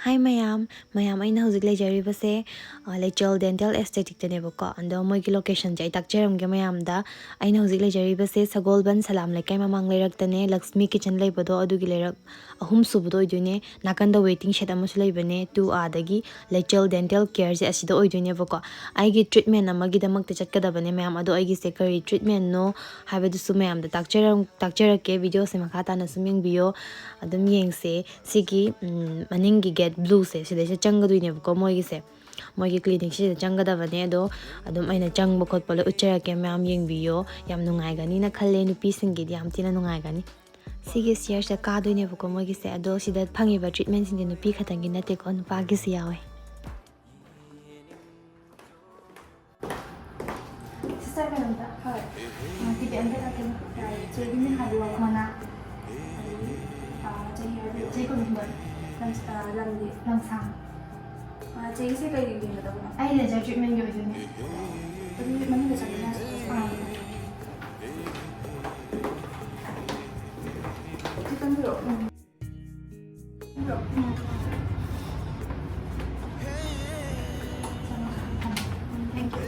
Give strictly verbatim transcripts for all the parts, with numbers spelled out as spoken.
ꯍꯥꯏ ꯃꯌꯥꯝ, ꯃꯌꯥꯝ, ꯑꯩꯅ ꯍꯧꯖꯤꯛ ꯂꯩꯖꯔꯤꯕꯁꯦ, ꯑ, ꯂꯩꯆꯦꯜ Dental Aestheticꯇꯅꯦꯕꯀꯣ꯫ ꯑꯗꯣ ꯃꯣꯏꯒꯤ locationꯁꯦ ꯑꯩ ꯇꯥꯛꯆꯔꯝꯒꯦ ꯃꯌꯥꯝꯗ꯫ ꯑꯩꯅ ꯍꯧꯖꯤꯛ ꯂꯩꯖꯔꯤꯕꯁꯦ ꯁꯒꯣꯜꯕꯟ ꯁꯂꯥꯝ ꯂꯩꯀꯥꯏ ꯃꯃꯥꯡ ꯂꯩꯔꯛꯇꯅꯦ, ꯂꯛꯁꯃꯤ Kitchen ꯂꯩꯕꯗꯣ, ꯑꯗꯨꯒꯤ ꯂꯩꯔꯛ ꯑꯍꯨꯝ ꯁꯨꯕꯗꯣ ꯑꯣꯏꯗꯣꯏꯅꯦ꯫ ꯅꯥꯀꯟꯗ waiting shed ꯑꯃꯁꯨ ꯂꯩꯕꯅꯦ, two Aꯗꯒꯤ ꯂꯩꯆꯦꯜ Dental Careꯁꯦ ꯑꯁꯤꯗ ꯑꯣꯏꯗꯣꯏꯅꯦꯕꯀꯣ꯫ ꯑꯩꯒꯤ treatment ꯑꯃꯒꯤꯗꯃꯛꯇ ꯆꯠꯀꯗꯕꯅꯦ ꯃꯌꯥꯝ, ꯑꯗꯣ ꯑꯩꯒꯤꯁꯦ ꯀꯔꯤ treatmentꯅꯣ ꯍꯥꯏꯕꯗꯨꯁꯨ ꯃꯌꯥꯝꯗ ꯇꯥꯛꯆꯔꯝ-, ꯇꯥꯛꯆꯔꯛꯀꯦ꯫ Videoꯁꯦ ꯃꯈꯥ ꯇꯥꯅ ꯁꯨꯝ ꯌꯦꯡꯕꯤꯌꯣ꯫ ꯑꯗꯨꯝ ꯌꯦꯡꯁꯦ꯫ ꯁꯤꯒꯤ, ꯎꯝ, ꯃꯅꯤꯡꯒꯤ gate blueꯁꯦ ꯁꯤꯗꯩꯁꯤꯗ ꯆꯪꯒꯗꯣꯏꯅꯦꯕꯀꯣ ꯃꯣꯏꯒꯤꯁꯦ꯫ ꯃꯣꯏꯒꯤ clinicꯁꯤꯗ ꯆꯪꯒꯗꯕꯅꯦ꯫ ꯑꯗꯣ ꯑꯗꯨꯝ ꯑꯩꯅ ꯆꯪꯕ ꯈꯣꯠꯄ ꯂꯣꯏ ꯎꯠꯆꯔꯛꯀꯦ ꯃꯌꯥꯝ, ꯌꯦꯡꯕꯤꯌꯣ꯫ ꯌꯥꯝ ꯅꯨꯡꯉꯥꯏꯒꯅꯤꯅ ꯈꯜꯂꯦ, ꯅꯨꯄꯤꯁꯤꯡꯒꯤꯗꯤ ꯌꯥꯝ ꯊꯤꯅ ꯅꯨꯡꯉꯥꯏꯒꯅꯤ꯫ ꯁꯤꯒꯤ stairsꯁꯦ ꯀꯥꯗꯣꯏꯅꯦꯕꯀꯣ ꯃꯣꯏꯒꯤꯁꯦ꯫ ꯑꯗꯣ ꯁꯤꯗ ꯐꯪꯉꯤꯕ treatmentꯁꯤꯡꯁꯦ ꯅꯨꯄꯤ ꯈꯛꯇꯪꯒꯤ ꯅꯠꯇꯦꯀꯣ, ꯅꯨꯄꯥꯒꯤꯁꯨ ꯌꯥꯎꯋꯦ꯫ Sister, ꯀꯩꯅꯣꯝꯇ꯫ ꯍꯣꯏ꯫ ꯑ, ticket ꯑꯝꯇ ꯀꯛꯀꯦ꯫ ꯌꯥꯏꯌꯦ꯫ ꯆꯦꯒꯤ ꯃꯤꯡ ꯍꯥꯏꯕꯤꯔꯛꯑꯣ꯫ ꯃꯣꯅꯥ꯫ ꯑꯗꯒꯤ, ꯑ, ꯆꯍꯤ ꯍꯥꯏꯕꯤꯔꯛꯑꯣ꯫ ꯆꯍꯤ ꯀꯨꯟꯍꯨꯝꯗꯣꯏ꯫ ꯂꯝ-, ꯑ, ꯂꯝꯗꯤ? ꯂꯝꯁꯥꯡ꯫ ꯑ, ꯆꯦꯒꯤꯁꯦ ꯀꯩ ꯌꯦꯡꯒꯗꯕꯅꯣ? ꯑꯩ laser treatmentꯀꯤ ꯑꯣꯏꯗꯣꯏꯅꯦ꯫ ꯑꯗꯨꯗꯤ ꯃꯅꯨꯡꯗ ꯆꯪꯉꯒ ꯑꯥ꯫ ꯁꯤ ꯆꯪꯕꯤꯔꯛꯑꯣ꯫ ꯎꯝ꯫ ꯎꯝ꯫ Thank you꯫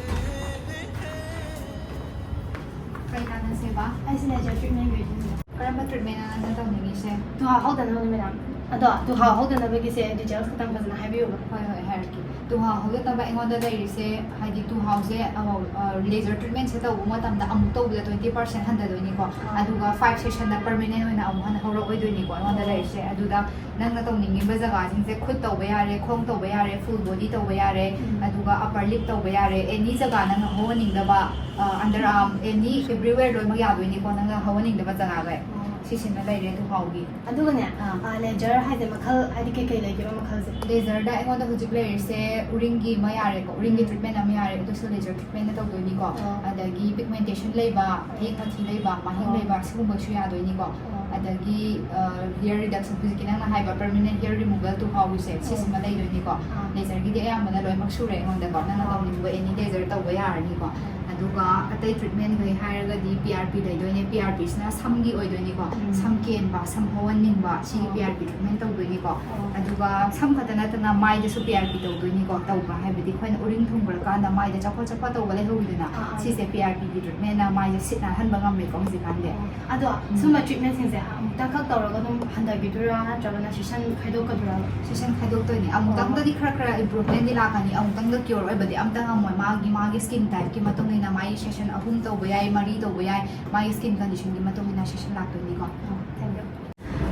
ꯀꯩ ꯇꯥꯟꯅꯁꯦꯕ? ꯑꯩꯁꯦ laser treatmentꯀꯤ ꯑꯣꯏꯗꯣꯏꯅꯦ꯫ ꯀꯔꯝꯕ treatmentꯅꯣ ꯅꯪꯅ ꯇꯧꯅꯤꯡꯉꯤꯁꯦ? ꯇꯨꯍꯥꯎ ꯍꯧꯗꯅꯕꯅꯦ, madam꯫ ꯑꯗꯣ ꯇꯨꯍꯥꯎ ꯍꯧꯗꯅꯕꯒꯤꯁꯦ details ꯈꯛꯇꯪ ꯐꯖꯅ ꯍꯥꯏꯕꯤꯌꯨꯕ꯫ ꯍꯣꯏ, ꯍꯣꯏ, ꯍꯥꯏꯔꯛꯀꯦ꯫ ꯇꯨꯍꯥꯎ ꯍꯧꯗꯅꯕ ꯑꯩꯉꯣꯟꯗ ꯂꯩꯔꯤꯁꯦ, ꯍꯥꯏꯗꯤ ꯇꯨꯍꯥꯎꯁꯦ, ꯑ, ꯑ, laser treatmentꯁꯦ ꯇꯧꯕ ꯃꯇꯝꯗ ꯑꯃꯨꯛ ꯇꯧꯕꯗ twenty percent ꯍꯟꯊꯗꯣꯏꯅꯤꯀꯣ꯫ ꯑꯥ꯫ ꯑꯗꯨꯒ five sessionꯗ permanent ꯑꯣꯏꯅ ꯑꯃꯨꯛ ꯍꯟꯅ ꯍꯧꯔꯛꯑꯣꯏꯗꯣꯏꯅꯤꯀꯣ ꯑꯩꯉꯣꯟꯗ ꯑꯣ꯫ ꯂꯩꯔꯤꯁꯦ꯫ ꯑꯗꯨꯗ ꯅꯪꯅ ꯇꯧꯅꯤꯡꯉꯤꯕ ꯖꯒꯥꯁꯤꯡꯁꯦ, ꯈꯨꯠ ꯇꯧꯕ ꯌꯥꯔꯦ, ꯈꯣꯡ ꯇꯧꯕ ꯌꯥꯔꯦ, full body ꯇꯧꯕ ꯌꯥꯔꯦ, ꯎꯝ꯫ ꯑꯗꯨꯒ upper lip ꯇꯧꯕ ꯌꯥꯔꯦ, any ꯖꯒꯥ ꯅꯪꯅ ꯍꯧꯍꯟꯅꯤꯡꯗꯕ, ꯑ, under arm, any, everywhere ꯂꯣꯏꯅꯃꯛ ꯌꯥꯗꯣꯏꯅꯤꯀꯣ ꯅꯪꯅ ꯍꯧꯍꯟꯅꯤꯡꯗꯕ ꯖꯒꯥꯈꯩ꯫ ꯑꯣ꯫ ꯁꯤꯁꯤꯃ ꯂꯩꯔꯦ ꯇꯨꯍꯥꯎꯒꯤ꯫ ꯑꯗꯨꯒꯅꯦ, ꯑꯥ꯫ ꯑ, laser ꯍꯥꯏꯁꯦ ꯃꯈꯜ, ꯍꯥꯏꯗꯤ ꯀꯩꯀꯩ ꯂꯩꯒꯦꯕ ꯃꯈꯜꯁꯦ? Laserꯗ ꯑꯩꯉꯣꯟꯗ ꯍꯧꯖꯤꯛ ꯂꯩꯔꯤꯁꯦ ꯎꯔꯤꯡꯒꯤ ꯑꯃ ꯌꯥꯔꯦꯀꯣ, ꯎꯔꯤꯡꯒꯤ ꯎꯝ꯫ Treatment ꯑꯃ ꯌꯥꯔꯦ, ꯑꯗꯨꯁꯨ laser treatmentꯅ ꯇꯧꯗꯣꯏꯅꯤꯀꯣ꯫ ꯑꯣ꯫ ꯑꯗꯒꯤ pigmentation ꯂꯩꯕ, ꯃꯍꯤꯛ ꯃꯊꯤ ꯂꯩꯕ, ꯃꯥꯏꯍꯤꯡ ꯑꯣ꯫ ꯂꯩꯕ, ꯁꯤꯒꯨꯝꯕꯁꯨ ꯌꯥꯗꯣꯏꯅꯤꯀꯣ꯫ ꯑꯣ꯫ ꯑꯗꯒꯤ, ꯑ, hair reduction, ꯍꯧꯖꯤꯛꯀꯤ ꯅꯪꯅ ꯍꯥꯏꯕ permanent hair removal ꯇꯨꯍꯥꯎꯒꯤꯁꯦ, ꯑꯣ꯫ ꯁꯤꯁꯤꯃ ꯂꯩꯗꯣꯏꯅꯤꯀꯣ꯫ ꯑꯥ꯫ Laserꯒꯤꯗꯤ ꯑꯌꯥꯝꯕꯅ ꯂꯣꯏꯅꯃꯛ ꯁꯨꯔꯦ ꯑꯩꯉꯣꯟꯗꯀꯣ, ꯅꯪꯅ ꯑꯣ꯫ ꯇꯧꯅꯤꯡꯕ any laser ꯇꯧꯕ ꯌꯥꯔꯅꯤꯀꯣ꯫ ꯑꯣ꯫ ꯑꯗꯨ ꯑꯗꯨꯒ ꯑꯇꯩ ꯇ꯭ꯔꯤꯠꯃꯦꯟꯈꯩ ꯍꯥꯏꯔꯒꯗꯤ ꯄꯤ ꯑꯥꯔ ꯄꯤ ꯂꯩꯗꯣꯏꯅꯦ꯫ P R ꯄꯤꯁꯤꯅ ꯁꯝꯒꯤ ꯑꯣꯏꯗꯣꯏꯅꯤꯀꯣ꯫ ꯎꯝ꯫ ꯁꯝ ꯀꯦꯟꯕ, ꯁꯝ ꯍꯧꯍꯟꯅꯤꯡꯕ, ꯁꯤꯒꯤ ꯑꯣ꯫ ꯄꯤ ꯑꯥꯔ ꯄꯤ ꯇ꯭ꯔꯤꯠꯃꯦꯟ ꯇꯧꯗꯣꯏꯅꯤꯀꯣ꯫ ꯑꯣ꯫ ꯑꯗꯨꯒ ꯁꯝ ꯈꯛꯇ ꯅꯠꯇꯅ ꯃꯥꯏꯗꯁꯨ ꯄꯤ ꯑꯥꯔ ꯄꯤ ꯇꯧꯗꯣꯏꯅꯤꯀꯣ꯫ ꯇꯧꯕ ꯍꯥꯏꯕꯗꯤ ꯑꯩꯈꯣꯏꯅ ꯎꯔꯤꯡ ꯊꯨꯡꯈ꯭ꯔꯀꯥꯟꯗ ꯃꯥꯏꯗ ꯆꯐꯣꯠ ꯆꯐꯣꯠ ꯇꯧꯕ ꯂꯩꯍꯧꯋꯤꯗꯅ, ꯑꯥ, ꯑꯥ꯫ ꯁꯤꯁꯦ ꯄꯤ ꯑꯥꯔ ꯄꯤꯒꯤ ꯇ꯭ꯔꯤꯠꯃꯦꯟꯅ ꯃꯥꯏꯁꯦ ꯁꯤꯠ ꯅꯥꯜꯍꯟꯕ ꯉꯝꯃꯦꯀꯣ ꯍꯧꯖꯤꯛꯀꯥꯟꯗꯤ꯫ ꯑꯣ꯫ ꯑꯗꯣ ꯎꯝ꯫ ꯁꯨꯝꯕ ꯇ꯭ꯔꯤꯠꯃꯦꯟꯁꯤꯡꯁꯦ ꯑꯃꯨꯛꯇꯪꯈꯛ ꯇꯧꯔꯒ ꯑꯗꯨꯝ ꯍꯟꯊꯕꯤꯗꯣꯏꯔꯥ, ꯅꯠꯇ꯭ꯔꯒꯅ ꯁꯦꯁꯟ ꯈꯥꯏꯗꯣꯛꯀꯗꯣꯏꯔꯥ? ꯁꯦꯁꯟ ꯈꯥꯏꯗꯣꯛꯇꯣꯏꯅꯤ꯫ ꯑꯃꯨꯛꯇꯪꯗꯗꯤ ꯈꯔ ꯈꯔ ꯏꯝꯄ꯭ꯔꯨꯚꯃꯦꯟꯗꯤ ꯂꯥꯛꯀꯅꯤ, ꯑꯃꯨꯛꯇꯪꯗ ꯀ꯭ꯌꯣꯔ ꯑꯣꯏꯕꯗꯤ ꯑꯝꯇ ꯉꯝꯃꯣꯏ꯫ ꯃꯥꯒꯤ, ꯃꯥꯒꯤ ꯁ꯭ꯀꯤꯟ ꯇꯥꯏꯞꯀꯤ ꯃꯇꯨꯡ ꯏꯟꯅ ꯃꯥꯒꯤ ꯁꯦꯁꯟ ꯑꯍꯨꯝ ꯇꯧꯕ ꯌꯥꯏ, ꯃꯔꯤ ꯇꯧꯕ ꯌꯥꯏ, ꯃꯥꯒꯤ ꯁ꯭ꯀꯤꯟ ꯀꯟꯗꯤꯁꯟꯒꯤ ꯃꯇꯨꯡ ꯏꯟꯅ ꯁꯦꯁꯟ ꯂꯥꯛꯇꯣꯏꯅꯤꯀꯣ꯫ ꯑꯣ, thank you꯫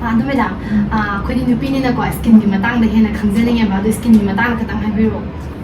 ꯑꯥ, ꯑꯗꯨ ꯃꯦꯗꯥꯝ, ꯑꯥ, ꯑꯩꯈꯣꯏꯗꯤ ꯅꯨꯄꯤꯅꯤꯅꯀꯣ, ꯁ꯭ꯀꯤꯟꯒꯤ ꯃꯇꯥꯡꯗ ꯍꯦꯟꯅ ꯈꯪꯖꯅꯤꯡꯉꯦꯕ, ꯑꯗꯨ ꯁ꯭ꯀꯤꯟꯒꯤ ꯃꯇꯥꯡꯗ ꯈꯤꯇꯪ ꯍꯥꯏꯕꯤꯔꯛꯑꯣ꯫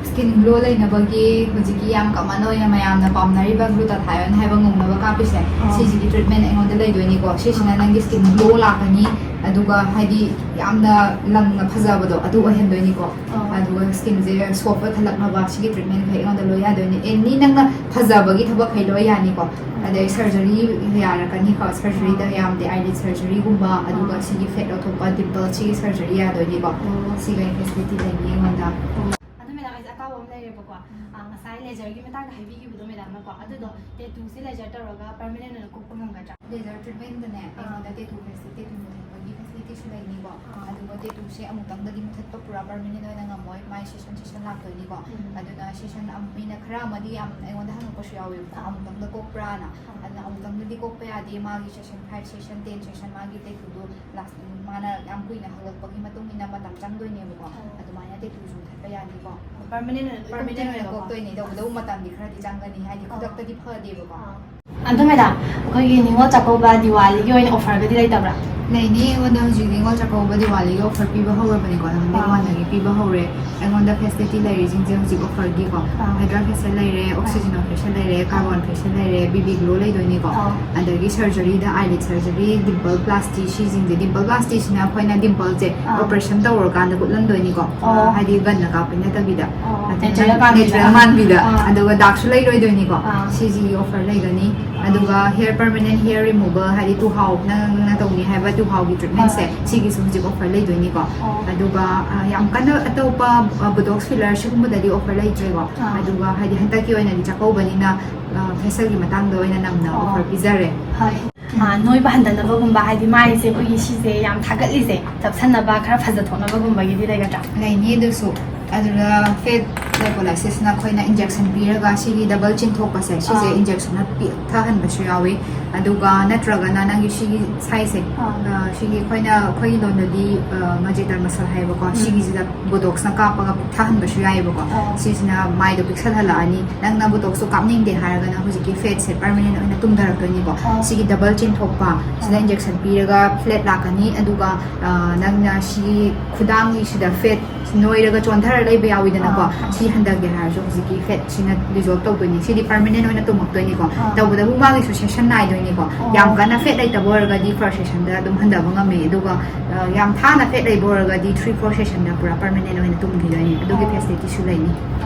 ꯁ꯭ꯀꯤꯟ ꯒ꯭ꯂꯣ ꯂꯩꯅꯕꯒꯤ ꯍꯧꯖꯤꯛꯀꯤ ꯌꯥꯝ ꯀꯃꯟ ꯑꯣꯏꯅ ꯃꯌꯥꯝꯅ ꯄꯥꯝꯅꯔꯤꯕ ꯒ꯭ꯂꯨꯇꯥꯊꯥꯏꯌꯣꯟ ꯍꯥꯏꯕ ꯉꯧꯅꯕ ꯀꯥꯞꯄꯤꯁꯦ, ꯑꯥ꯫ ꯁꯤꯁꯤꯒꯤ ꯇ꯭ꯔꯤꯠꯃꯦꯟ ꯑꯩꯉꯣꯟꯗ ꯂꯩꯗꯣꯏꯅꯤꯀꯣ꯫ ꯁꯤꯁꯤꯅ ꯑꯥ꯫ ꯅꯪꯒꯤ ꯁ꯭ꯀꯤꯟ ꯒ꯭ꯂꯣ ꯂꯥꯛꯀꯅꯤ, ꯑꯗꯨꯒ ꯍꯥꯏꯗꯤ ꯌꯥꯝꯅ ꯂꯪꯅ ꯐꯖꯕꯗꯣ ꯑꯗꯨ ꯑꯣꯏꯍꯟꯗꯣꯏꯅꯤꯀꯣ꯫ ꯑꯥ꯫ ꯑꯗꯨꯒ ꯁ꯭ꯀꯤꯟꯁꯦ ꯁꯣꯐ ꯑꯣꯏꯈꯠꯂꯛꯅꯕ ꯁꯤꯒꯤ ꯇ꯭ꯔꯤꯠꯃꯦꯟꯈꯩ ꯑꯩꯉꯣꯟꯗ ꯂꯣꯏ ꯌꯥꯗꯣꯏꯅꯤ꯫ ꯑꯦꯅꯤ ꯅꯪꯅ ꯐꯖꯕꯒꯤ ꯊꯕꯛꯈꯩ ꯂꯣꯏ ꯌꯥꯅꯤꯀꯣ꯫ ꯑꯗꯩ ꯁꯔꯖꯔꯤ ꯌꯥꯔꯛꯀꯅꯤꯀꯣ꯫ ꯁꯔꯖꯔꯤꯗ ꯑꯥ꯫ ꯌꯥꯝꯗꯤ ꯑꯥꯏꯂꯤꯗ ꯁꯔꯖꯔꯤꯒꯨꯝꯕ, ꯑꯗꯨꯒ ꯑꯥ꯫ ꯁꯤꯒꯤ ꯐꯦꯠ ꯂꯧꯊꯣꯛꯄ, ꯗꯤꯝꯄꯜꯁ ꯁꯤꯒꯤ ꯁꯔꯖꯔꯤ ꯌꯥꯗꯣꯏꯅꯤꯀꯣ꯫ ꯑꯣ꯫ ꯁꯤꯒꯩ ꯐꯦꯁꯤꯂꯤꯇꯤ ꯂꯩꯅꯤ ꯑꯩꯉꯣꯟꯗ꯫ ꯑꯣ꯫ ꯑꯗꯨ ꯃꯦꯗꯥꯝ, ꯑꯩꯁꯦ ꯑꯇꯥꯎꯕ ꯑꯃ ꯂꯩꯔꯦꯕꯀꯣ꯫ ꯑꯥ, ꯉꯁꯥꯏ ꯂꯦꯖꯔꯒꯤ ꯃꯇꯥꯡꯗ ꯍꯥꯏꯕꯤꯈꯤꯕꯗꯣ ꯃꯦꯗꯥꯝꯅꯀꯣ, ꯑꯗꯨꯗꯣ ꯇꯦꯇꯨꯁꯦ ꯂꯦꯖꯔ ꯇꯧꯔꯒ ꯄꯔꯃꯅꯦꯟ ꯑꯣꯏꯅ ꯀꯣꯛꯄ ꯉꯝꯒꯗ꯭ꯔꯥ? ꯂꯦꯖꯔ ꯇ꯭ꯔꯤꯠꯃꯦꯟꯗꯅꯦ ꯑꯥ꯫ ꯑꯩꯉꯣꯟꯗ ꯇꯦꯇꯨ ꯐꯦꯁ-, ꯇꯦꯇꯨ ꯃꯨꯊꯠꯄꯒꯤ ꯐꯦꯁꯤꯂꯤꯇꯤꯁꯨ ꯂꯩꯅꯤꯀꯣ꯫ ꯑꯥ꯫ ꯑꯗꯨꯒ ꯇꯦꯇꯨꯁꯦ ꯑꯃꯨꯛꯇꯪꯗꯗꯤ ꯃꯨꯊꯠꯄ ꯄꯨꯔꯥ ꯄꯔꯃꯅꯦꯟ ꯑꯣꯏꯅ ꯉꯝꯃꯣꯏ, ꯃꯥꯏ ꯁꯦꯁꯟ ꯁꯦꯁꯟ ꯂꯥꯛꯇꯣꯏꯅꯤꯀꯣ꯫ ꯎꯝ꯫ ꯑꯗꯨꯅ ꯁꯦꯁꯟ ꯑꯃ, ꯃꯤꯅ ꯈꯔ ꯑꯃꯗꯤ ꯌꯥꯝ ꯑꯩꯉꯣꯟꯗ ꯍꯪꯉꯛꯄꯁꯨ ꯌꯥꯎꯋꯦꯕꯀꯣ, ꯑꯥ꯫ ꯑꯃꯨꯛꯇꯪꯗ ꯀꯣꯛꯄ꯭ꯔꯥꯅ꯫ ꯑꯥ꯫ ꯑꯗꯨꯅ ꯑꯃꯨꯛꯇꯪꯗꯗꯤ ꯀꯣꯛꯄ ꯌꯥꯗꯦ, ꯃꯥꯒꯤ session five session, ten session ꯃꯥꯒꯤ ꯇꯦꯇꯨꯗꯣ ꯂꯥꯁ-, ꯃꯥꯅ ꯌꯥꯝ ꯀꯨꯏꯅ ꯍꯧꯔꯛꯄꯒꯤ ꯃꯇꯨꯡ ꯏꯟꯅ ꯃꯇꯝ ꯆꯪꯗꯣꯏꯅꯦꯕꯀꯣ꯫ ꯑꯣ꯫ ꯑꯗꯨꯃꯥꯏꯅ ꯇꯦꯇꯨꯁꯨ ꯃꯨꯊꯠꯄ ꯌꯥꯅꯤꯀꯣ꯫ ꯄꯔꯃꯅꯦꯟ ꯑꯣꯏꯅ ꯄꯔꯃꯅꯦꯟ ꯑꯣꯏꯅ ꯀꯣꯛꯇꯣꯏꯅꯦ꯫ ꯀꯣꯛꯇꯣꯏꯅꯦ, ꯇꯧꯕꯇꯕꯨ ꯃꯇꯝꯗꯤ ꯈꯔꯗꯤ ꯆꯪꯒꯅꯤ, ꯍꯥꯏꯗꯤ ꯑꯣ꯫ ꯈꯨꯗꯛꯇꯗꯤ ꯐꯗꯦꯕꯀꯣ꯫ ꯑꯥ꯫ ꯑꯗꯣ ꯃꯦꯗꯥꯝ, ꯑꯩꯈꯣꯏꯒꯤ ꯅꯤꯉꯣꯜ ꯆꯥꯛꯀꯧꯕ, ꯗꯤꯋꯥꯂꯤꯒꯤ ꯑꯣꯏꯅ ꯑꯣꯐꯔꯒꯗꯤ ꯂꯩꯇꯕ꯭ꯔꯥ? ꯂꯩꯅꯤ, ꯑꯩꯉꯣꯟꯗ ꯍꯧꯖꯤꯛ ꯅꯤꯉꯣꯜ ꯆꯥꯛꯀꯧꯕ, ꯗꯤꯋꯥꯂꯤꯒꯤ ꯑꯣꯐꯔ ꯄꯤꯕ ꯍꯧꯔꯕꯅꯤꯀꯣ, ꯅꯍꯥꯟꯗꯒꯤ ꯑꯥ꯫ ꯋꯥꯟꯗꯒꯤ ꯄꯤꯕ ꯍꯧꯔꯦ꯫ ꯑꯩꯉꯣꯟꯗ ꯐꯦꯁꯤꯂꯤꯇꯤ ꯂꯩꯔꯤꯁꯤꯡꯁꯦ ꯍꯧꯖꯤꯛ ꯑꯣꯐꯔꯒꯤꯀꯣ, ꯑꯥ꯫ ꯍꯥꯏꯗ꯭ꯔꯥ ꯐꯦꯁꯤꯌꯦꯜ ꯂꯩꯔꯦ, ꯑꯥ꯫ ꯑꯣꯛꯁꯤꯖꯦꯟ ꯐꯦꯁꯤꯌꯦꯜ ꯂꯩꯔꯦ, ꯀꯥꯔꯕꯣꯟ ꯐꯦꯁꯤꯌꯦꯜ ꯂꯩꯔꯦ, ꯕꯤꯕꯤ ꯒ꯭ꯂꯣ ꯂꯩꯗꯣꯏꯅꯤꯀꯣ꯫ ꯑꯥ꯫ ꯑꯗꯒꯤ ꯁꯔꯖꯔꯤꯗ ꯑꯥꯏꯂꯤꯗ ꯁꯔꯖꯔꯤ, ꯗꯤꯝꯄꯜ ꯄ꯭ꯂꯥꯁꯇꯤ, ꯁꯤꯁꯤꯡꯁꯦ, ꯗꯤꯝꯄꯜ ꯄ꯭ꯂꯥꯁꯇꯤꯁꯤꯅ ꯑꯩꯈꯣꯏꯅ ꯗꯤꯝꯄꯜꯁꯦ ꯑꯥ꯫ ꯑꯣꯄꯔꯦꯁꯟ ꯇꯧꯔꯀꯥꯟꯗ ꯍꯨꯠꯍꯟꯗꯣꯏꯅꯤꯀꯣ꯫ ꯑꯣ꯫ ꯍꯥꯏꯗꯤ ꯒꯟꯅ ꯀꯥꯞꯄ ꯅꯠꯇꯕꯤꯗ꯫ ꯑꯣ꯫ ꯑꯗꯨꯅ ꯅꯦꯆꯔꯦꯜ ꯃꯥꯟꯕꯤꯗ꯫ ꯅꯦꯆꯔꯦꯜ ꯃꯥꯟꯕꯤꯗ꯫ ꯑꯥ꯫ ꯑꯗꯨꯒ ꯗꯥꯛꯁꯨ ꯂꯩꯔꯣꯏꯗꯣꯏꯅꯤꯀꯣ꯫ ꯑꯥ꯫ ꯁꯤꯁꯤꯒꯤ ꯑꯣꯐꯔ ꯂꯩꯒꯅꯤ꯫ ꯑꯗꯨꯒ hair permanent hair removal, ꯍꯥꯏꯗꯤ ꯇꯨꯍꯥꯎ, ꯅꯪꯅ ꯇꯧꯅꯤ ꯍꯥꯏꯕ ꯇꯨꯍꯥꯎꯒꯤ treatmentꯁꯦ, ꯁꯤꯒꯤꯁꯨ ꯍꯧꯖꯤꯛ offer ꯂꯩꯗꯣꯏꯅꯤꯀꯣ꯫ ꯑꯗꯨꯒ ꯑ, ꯌꯥꯝ ꯀꯟꯅ ꯑꯇꯣꯞꯄ Botox filler ꯁꯤꯒꯨꯝꯕꯗꯗꯤ offer ꯂꯩꯇ꯭ꯔꯦꯀꯣ꯫ ꯑꯗꯨꯒ ꯍꯥꯏꯗꯤ ꯍꯟꯗꯛꯀꯤ ꯑꯣꯏꯅꯗꯤ ꯆꯥꯛꯀꯧꯕꯅꯤꯅ facialꯒꯤ ꯃꯇꯥꯡꯗ ꯑꯣꯏꯅ ꯅꯝꯅ offer ꯄꯤꯖꯔꯦ꯫ ꯑ, ꯅꯣꯏꯕ ꯍꯟꯊꯅꯕꯒꯨꯝꯕ, ꯍꯥꯏꯗꯤ ꯃꯥꯏꯁꯦ ꯑꯩꯈꯣꯏꯒꯤ ꯁꯤꯁꯦ ꯌꯥꯝ ꯊꯥꯒꯠꯂꯤꯁꯦ ꯆꯞꯁꯟꯅꯕ, ꯈꯔ ꯐꯖꯊꯣꯛꯅꯕꯒꯨꯝꯕꯒꯤꯗꯤ ꯂꯩꯒꯗ꯭ꯔꯥ? ꯂꯩꯅꯤ꯫ ꯑꯗꯨꯁꯨ ꯑꯗꯨꯗ fat lipolysisꯅ ꯑꯩꯈꯣꯏꯅ injectionꯅ ꯄꯤꯔꯒ ꯁꯤꯒꯤ double ꯆꯤꯡꯊꯣꯛꯄꯁꯦ, ꯁꯤꯁꯦ injectionꯅ ꯄꯤꯛꯊꯍꯟꯕꯁꯨ ꯌꯥꯎꯏ꯫ ꯑꯗꯨꯒ ꯅꯠꯇ꯭ꯔꯒꯅ ꯅꯪꯒꯤ ꯁꯤꯒꯤ sizeꯁꯦ, ꯑ, ꯁꯤꯒꯤ ꯑꯩꯈꯣꯏꯅ, ꯑꯩꯈꯣꯏꯒꯤ ꯂꯣꯟꯗꯗꯤ, ꯑ, masseter muscle ꯍꯥꯏꯌꯦꯕꯀꯣ꯫ ꯁꯤꯒꯤꯁꯤꯗ Botoxꯅ ꯀꯥꯞꯄꯒ ꯄꯤꯛꯊꯍꯟꯕꯁꯨ ꯌꯥꯏꯌꯦꯕꯀꯣ꯫ ꯁꯤꯁꯤꯅ ꯃꯥꯏꯗꯣ ꯄꯤꯛꯁꯜꯍꯜꯂꯛꯑꯅꯤ꯫ ꯅꯪꯅ Botoxꯇꯣ ꯀꯥꯞꯅꯤꯡꯗꯦ ꯍꯥꯏꯔꯒꯅ ꯍꯧꯖꯤꯛꯀꯤ fatꯁꯦ permanent ꯑꯣꯏꯅ ꯇꯨꯝꯊꯔꯛꯇꯣꯏꯅꯤꯀꯣ꯫ ꯁꯤꯒꯤ double ꯆꯤꯡꯊꯣꯛꯄ, ꯁꯤꯗ injection ꯄꯤꯔꯒ fat ꯂꯥꯛꯀꯅꯤ꯫ ꯑꯗꯨꯒ, ꯑ, ꯅꯪꯅ ꯁꯤꯒꯤ ꯈꯨꯗꯥꯡꯒꯤꯁꯤꯗ fat ꯅꯣꯏꯔꯒ ꯆꯣꯟꯊꯔ ꯂꯩꯕ ꯌꯥꯎꯋꯤꯗꯅꯀꯣ꯫ ꯁꯤ ꯍꯟꯊꯒꯦ ꯍꯥꯏꯔꯁꯨ ꯍꯧꯖꯤꯛꯀꯤ fatꯁꯤꯅ dissolve ꯇꯧꯗꯣꯏꯅꯤ꯫ ꯁꯤꯗꯤ permanent ꯑꯣꯏꯅ ꯇꯨꯝꯃꯛꯇꯣꯏꯅꯤꯀꯣ꯫ ꯇꯧꯕꯇꯕꯨ ꯃꯥꯒꯤꯁꯨ session ꯅꯥꯏꯗꯣꯏꯅꯤꯀꯣ꯫ ꯌꯥꯝ ꯀꯟꯅ fat ꯂꯩꯇꯕ ꯑꯣꯏꯔꯒꯗꯤ first sessionꯗ ꯑꯗꯨꯝ ꯍꯟꯊꯕ ꯉꯝꯃꯦ꯫ ꯑꯗꯨꯒ, ꯑ, ꯌꯥꯝ ꯊꯥꯅ fat ꯂꯩꯕ ꯑꯣꯏꯔꯒꯗꯤ three four sessionꯗ ꯄꯨꯔꯥ permanent ꯑꯣꯏꯅ ꯇꯨꯝꯈꯤꯗꯣꯏꯅꯤ꯫ ꯑꯗꯨꯒꯤ facilityꯁꯨ ꯂꯩꯅꯤ꯫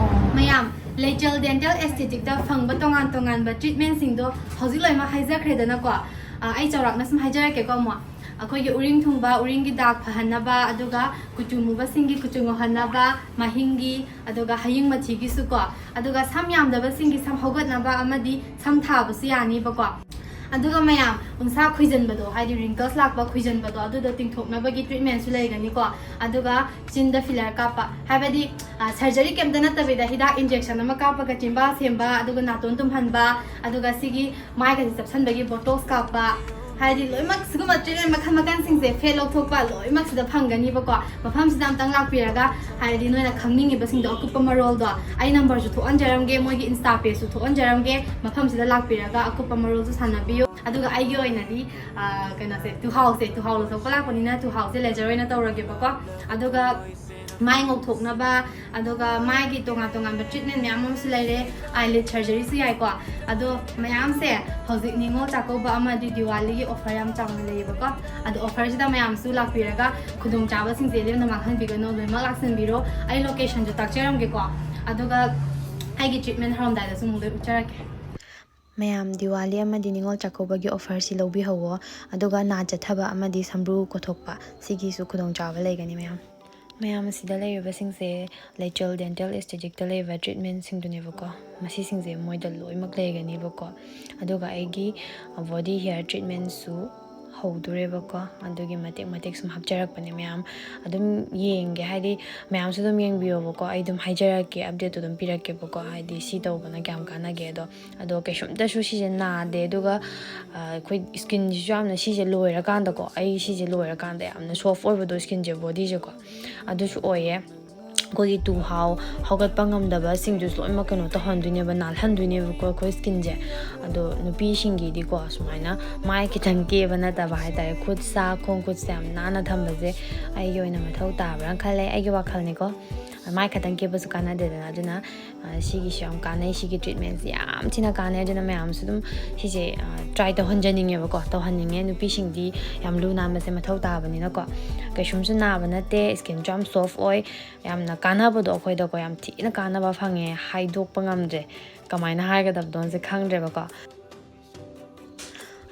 ꯃꯌꯥꯝ, Lechal Dental Aestheticꯇ ꯐꯪꯕ ꯇꯣꯉꯥꯟ ꯇꯣꯉꯥꯟꯕ treatmentꯁꯤꯡꯗꯣ ꯍꯧꯖꯤꯛ ꯂꯣꯏꯅꯃꯛ ꯍꯥꯏꯖꯈ꯭ꯔꯦꯗꯅꯀꯣ꯫ ꯑ, ꯑꯩ ꯆꯥꯎꯔꯥꯛꯅ ꯁꯨꯝ ꯍꯥꯏꯖꯔꯛꯀꯦꯀꯣ ꯑꯃꯨꯛ꯫ ꯑꯩꯈꯣꯏꯒꯤ ꯎꯔꯤꯡ ꯊꯨꯡꯕ, ꯎꯔꯤꯡꯒꯤ ꯗꯥꯛ ꯐꯍꯟꯅꯕ, ꯑꯗꯨꯒ ꯀꯨꯆꯨ ꯃꯨꯕꯁꯤꯡꯒꯤ ꯀꯨꯆꯨ ꯉꯧꯍꯟꯅꯕ, ꯃꯍꯤꯡꯒꯤ, ꯑꯗꯨꯒ ꯍꯌꯤꯡ ꯃꯊꯤꯒꯤꯁꯨꯀꯣ, ꯑꯗꯨꯒ ꯁꯝ ꯌꯥꯝꯗꯕꯁꯤꯡꯒꯤ ꯁꯝ ꯍꯧꯒꯠꯅꯕ ꯑꯃꯗꯤ ꯁꯝ ꯊꯥꯕꯁꯨ ꯌꯥꯅꯤꯕꯀꯣ꯫ ꯑꯗꯨꯒ ꯃꯌꯥꯝ, ꯎꯟꯁꯥ ꯈꯨꯏꯖꯟꯕꯗꯣ, ꯍꯥꯏꯗꯤ wrinkles ꯂꯥꯛꯄ ꯈꯨꯏꯖꯟꯕꯗꯣ, ꯑꯗꯨꯗꯣ ꯇꯤꯡꯊꯣꯛꯅꯕꯒꯤ treatmentꯁꯨ ꯂꯩꯒꯅꯤꯀꯣ꯫ ꯑꯗꯨꯒ ꯆꯤꯟꯗ filler ꯀꯥꯞꯄ, ꯍꯥꯏꯕꯗꯤ, ꯑ, surgery ꯀꯩꯝꯇ ꯅꯠꯇꯕꯤꯗ ꯍꯤꯗꯥꯛ injection ꯑꯃ ꯀꯥꯞꯄꯒ ꯆꯤꯟꯕꯥꯜ ꯁꯦꯝꯕ, ꯑꯗꯨꯒ ꯅꯥꯇꯣꯟ ꯇꯨꯝꯍꯟꯕ, ꯑꯗꯨꯒ ꯁꯤꯒꯤ ꯃꯥꯏꯒꯁꯦ ꯆꯞꯁꯟꯕꯒꯤ Botox ꯀꯥꯞꯄ, ꯍꯥꯏꯗꯤ ꯂꯣꯏꯅꯃꯛ ꯁꯤꯒꯨꯝꯕ treatment ꯃꯈꯜ ꯃꯈꯜꯁꯤꯡꯁꯦ, fat ꯂꯧꯊꯣꯛꯄ, ꯂꯣꯏꯅꯃꯛ ꯁꯤꯗ ꯐꯪꯒꯅꯤꯕꯀꯣ꯫ ꯃꯐꯝꯁꯤꯗ ꯑꯝꯇꯪ ꯂꯥꯛꯄꯤꯔꯒ, ꯍꯥꯏꯗꯤ ꯅꯣꯏꯅ ꯈꯪꯅꯤꯡꯉꯤꯕꯁꯤꯡꯗꯣ ꯑꯀꯨꯞꯄ ꯃꯔꯣꯜꯗꯣ, ꯑꯩ numberꯁꯨ ꯊꯣꯛꯍꯟꯖꯔꯝꯒꯦ, ꯃꯣꯏꯒꯤ Insta pageꯁꯨ ꯊꯣꯛꯍꯟꯖꯔꯝꯒꯦ, ꯃꯐꯝꯁꯤꯗ ꯂꯥꯛꯄꯤꯔꯒ ꯑꯀꯨꯞꯄ ꯃꯔꯣꯜꯁꯨ ꯁꯥꯟꯅꯕꯤꯌꯨ꯫ ꯑꯗꯨꯒ ꯑꯩꯒꯤ ꯑꯣꯏꯅꯗꯤ, ꯑ, ꯀꯩꯅꯣꯁꯦ, ꯇꯨꯍꯥꯎꯁꯦ, ꯇꯨꯍꯥꯎ ꯂꯧꯊꯣꯛꯄ ꯂꯥꯛꯄꯅꯤꯅ ꯇꯨꯍꯥꯎꯁꯦ laser ꯑꯣꯏꯅ ꯇꯧꯔꯒꯦꯕꯀꯣ꯫ ꯑꯗꯨꯒ ꯃꯥꯏ ꯉꯧꯊꯣꯛꯅꯕ, ꯑꯗꯨꯒ ꯃꯥꯏꯒꯤ ꯇꯣꯉꯥꯟ ꯇꯣꯉꯥꯟꯕ treatment ꯃꯌꯥꯝ ꯑꯃꯁꯨ ꯂꯩꯔꯦ, eyelid surgeryꯁꯨ ꯌꯥꯏꯀꯣ꯫ ꯑꯗꯣ ꯃꯌꯥꯝꯁꯦ ꯍꯧꯖꯤꯛ ꯅꯤꯉꯣꯜ ꯆꯥꯛꯀꯧꯕ ꯑꯃꯗꯤ ꯗꯤꯋꯥꯂꯤꯒꯤ offer ꯌꯥꯝ ꯆꯥꯎꯅ ꯂꯩꯌꯦꯕꯀꯣ꯫ ꯑꯗꯣ offerꯁꯤꯗ ꯃꯌꯥꯝꯁꯨ ꯂꯥꯛꯄꯤꯔꯒ ꯈꯨꯗꯣꯡꯆꯥꯕꯁꯤꯡꯁꯦ ꯂꯦꯝꯅ ꯃꯥꯡꯍꯟꯕꯤꯒꯅꯨ, ꯂꯣꯏꯅꯃꯛ ꯂꯥꯛꯁꯟꯕꯤꯔꯣ꯫ ꯑꯩ locationꯁꯨ ꯇꯥꯛꯆꯔꯝꯒꯦꯀꯣ꯫ ꯑꯗꯨꯒ ꯑꯩꯒꯤ treatment ꯍꯧꯔꯝꯗꯥꯏꯗꯁꯨ ꯑꯃꯨꯛ ꯂꯣꯏ ꯎꯠꯆꯔꯛꯀꯦ꯫ ꯃꯌꯥꯝ ꯗꯤꯋꯥꯂꯤ ꯑꯃꯗꯤ ꯅꯤꯉꯣꯜ ꯆꯥꯛꯀꯧꯕꯒꯤ offerꯁꯤ ꯂꯧꯕꯤꯍꯧꯋꯣ꯫ ꯑꯗꯨꯒ ꯅꯥ ꯆꯠꯊꯕ ꯑꯃꯗꯤ ꯁꯝꯕ꯭ꯔꯨ ꯀꯣꯊꯣꯛꯄ, ꯁꯤꯒꯤꯁꯨ ꯈꯨꯗꯣꯡꯆꯥꯕ ꯂꯩꯒꯅꯤ ꯃꯌꯥꯝ꯫ ꯃꯌꯥꯝ ꯑꯁꯤꯗ ꯂꯩꯔꯤꯕꯁꯤꯡꯁꯦ ꯂꯩꯆꯦꯜ Dental Aestheticꯇ ꯂꯩꯕ treatmentꯁꯤꯡꯗꯨꯅꯦꯕꯀꯣ꯫ ꯃꯁꯤꯁꯤꯡꯁꯦ ꯃꯣꯏꯗ ꯂꯣꯏꯅꯃꯛ ꯂꯩꯒꯅꯤꯕꯀꯣ꯫ ꯑꯗꯨꯒ ꯑꯩꯒꯤ body hair treatmentꯁꯨ ꯍꯧꯗꯣꯔꯦꯕꯀꯣ꯫ ꯑꯗꯨꯒꯤ ꯃꯇꯦꯛ ꯃꯇꯦꯛ ꯁꯨꯝ ꯍꯥꯞꯆꯔꯛꯄꯅꯦ ꯃꯌꯥꯝ꯫ ꯑꯗꯨꯝ ꯌꯦꯡꯒꯦ, ꯍꯥꯏꯗꯤ ꯃꯌꯥꯝꯁꯨ ꯑꯗꯨꯝ ꯌꯦꯡꯕꯤꯌꯣꯕꯀꯣ꯫ ꯑꯩ ꯑꯗꯨꯝ ꯍꯥꯏꯖꯔꯛꯀꯦ, updateꯇꯣ ꯑꯗꯨꯝ ꯄꯤꯔꯛꯀꯦꯕꯀꯣ, ꯍꯥꯏꯗꯤ ꯁꯤ ꯇꯧꯕꯅ ꯀꯌꯥꯝ ꯀꯥꯟꯅꯒꯦ ꯑꯗꯣ꯫ ꯑꯗꯣ ꯀꯩꯁꯨꯝꯇꯁꯨ ꯁꯤꯁꯦ ꯅꯥꯗꯦ꯫ ꯑꯗꯨꯒ ꯑꯩꯈꯣꯏ skinꯁꯤꯁꯨ ꯌꯥꯝꯅ, ꯁꯤꯁꯦ ꯂꯣꯏꯔꯀꯥꯟꯗꯀꯣ, ꯑꯩ ꯁꯤꯁꯦ ꯂꯣꯏꯔꯀꯥꯟꯗ ꯌꯥꯝꯅ soft ꯑꯣꯏꯕꯗꯣ skinꯁꯦ, bodyꯁꯦꯀꯣ, ꯑꯗꯨꯁꯨ ꯑꯣꯏꯌꯦ꯫ ꯑꯩꯈꯣꯏꯒꯤ ꯇꯨꯍꯥꯎ ꯍꯧꯒꯠꯄ ꯉꯝꯗꯕꯁꯤꯡꯗꯨꯁꯨ ꯂꯣꯏꯅꯃꯛ ꯀꯩꯅꯣ ꯇꯧꯍꯟꯗꯣꯏꯅꯦꯕ, ꯅꯥꯜꯍꯟꯗꯣꯏꯅꯦꯕꯀꯣ ꯑꯩꯈꯣꯏ skinꯁꯦ꯫ ꯑꯗꯣ ꯅꯨꯄꯤꯁꯤꯡꯒꯤꯗꯤꯀꯣ, ꯁꯨꯃꯥꯏꯅ ꯃꯥꯏ ꯈꯤꯇꯪ ꯀꯦꯕ ꯅꯠꯇꯕ ꯍꯥꯏꯇꯥꯔꯦ, ꯈꯨꯠ ꯁꯥ ꯈꯣꯡ ꯈꯨꯠꯁꯦ ꯌꯥꯝ ꯅꯥꯟꯅ ꯊꯝꯕꯁꯦ ꯑꯩꯒꯤ ꯑꯣꯏꯅ ꯃꯊꯧ ꯇꯥꯕ꯭ꯔꯥꯅ ꯈꯜꯂꯦ, ꯑꯩꯒꯤ ꯋꯥꯈꯜꯅꯤꯀꯣ꯫ ꯃꯥꯏ ꯈꯛꯇꯪ ꯀꯦꯕꯁꯨ ꯀꯥꯟꯅꯗꯦꯗꯅ꯫ ꯑꯗꯨꯅ ꯁꯤꯒꯤꯁꯨ ꯌꯥꯝ ꯀꯥꯟꯅꯩ, ꯁꯤꯒꯤ treatmentꯁꯤ ꯌꯥꯝ ꯊꯤꯅ ꯀꯥꯟꯅꯩ꯫ ꯑꯗꯨꯅ ꯃꯌꯥꯝꯁꯨ ꯑꯗꯨꯝ ꯁꯤꯁꯦ try ꯇꯧꯍꯟꯖꯅꯤꯡꯉꯦꯕꯀꯣ, ꯇꯧꯍꯟꯅꯤꯡꯉꯦ꯫ ꯅꯨꯄꯤꯁꯤꯡꯗꯤ ꯌꯥꯝ ꯂꯨ ꯅꯥꯟꯕꯁꯦ ꯃꯊꯧ ꯇꯥꯕꯅꯤꯅꯀꯣ꯫ ꯀꯩꯁꯨꯝꯁꯨ ꯅꯥꯕ ꯅꯠꯇꯦ, skinꯁꯨ ꯌꯥꯝ soft ꯑꯣꯏ꯫ ꯌꯥꯝꯅ ꯀꯥꯟꯅꯕꯗꯣ ꯑꯩꯈꯣꯏꯗꯀꯣ, ꯌꯥꯝ ꯊꯤꯅ ꯀꯥꯟꯅꯕ ꯐꯪꯉꯦ, ꯍꯥꯏꯗꯣꯛꯄ ꯉꯝꯗ꯭ꯔꯦ꯫ ꯀꯃꯥꯏꯅ ꯍꯥꯏꯒꯗꯕꯗꯣꯁꯦ ꯈꯪꯗ꯭ꯔꯦꯕꯀꯣ꯫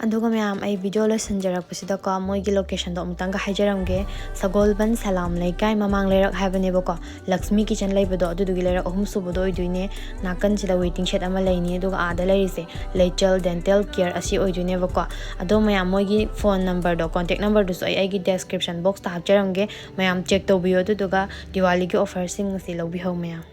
ꯑꯗꯨꯒ ꯃꯌꯥꯝ, ꯑꯩ video ꯂꯣꯏꯁꯤꯟꯖꯔꯛꯄꯁꯤꯗꯀꯣ, ꯃꯣꯏꯒꯤ locationꯗꯣ ꯑꯃꯨꯛꯇꯪꯒ ꯍꯥꯏꯖꯔꯝꯒꯦ꯫ ꯁꯒꯣꯜꯕꯟ ꯁꯂꯥꯝ ꯂꯩꯀꯥꯏ ꯃꯃꯥꯡ ꯂꯩꯔꯛ ꯍꯥꯏꯕꯅꯦꯕꯀꯣ, ꯂꯛꯁꯃꯤ kitchen ꯂꯩꯕꯗꯣ, ꯑꯗꯨꯗꯨꯒꯤ ꯂꯩꯔꯛ ꯑꯍꯨꯝ ꯁꯨꯕꯗꯣ ꯑꯣꯏꯗꯣꯏꯅꯦ꯫ ꯅꯥꯀꯟꯁꯤꯗ waiting shed ꯑꯃ ꯂꯩꯅꯤ꯫ ꯑꯗꯨꯒ ꯑꯥꯗ ꯂꯩꯔꯤꯁꯦ ꯂꯩꯆꯦꯜ Dental Care ꯑꯁꯤ ꯑꯣꯏꯗꯣꯏꯅꯦꯕꯀꯣ꯫ ꯑꯗꯣ ꯃꯌꯥꯝ, ꯃꯣꯏꯒꯤ phone numberꯗꯣ, contact numberꯗꯨꯁꯨ ꯑꯩ ꯑꯩꯒꯤ description boxꯇ ꯍꯥꯞꯆꯔꯝꯒꯦ꯫ ꯃꯌꯥꯝ check ꯇꯧꯕꯤꯌꯣ, ꯑꯗꯨꯗꯨꯒ ꯗꯤꯋꯥꯂꯤꯒꯤ offerꯁꯤꯡ ꯑꯁꯤ ꯂꯧꯕꯤꯍꯧ ꯃꯌꯥꯝ꯫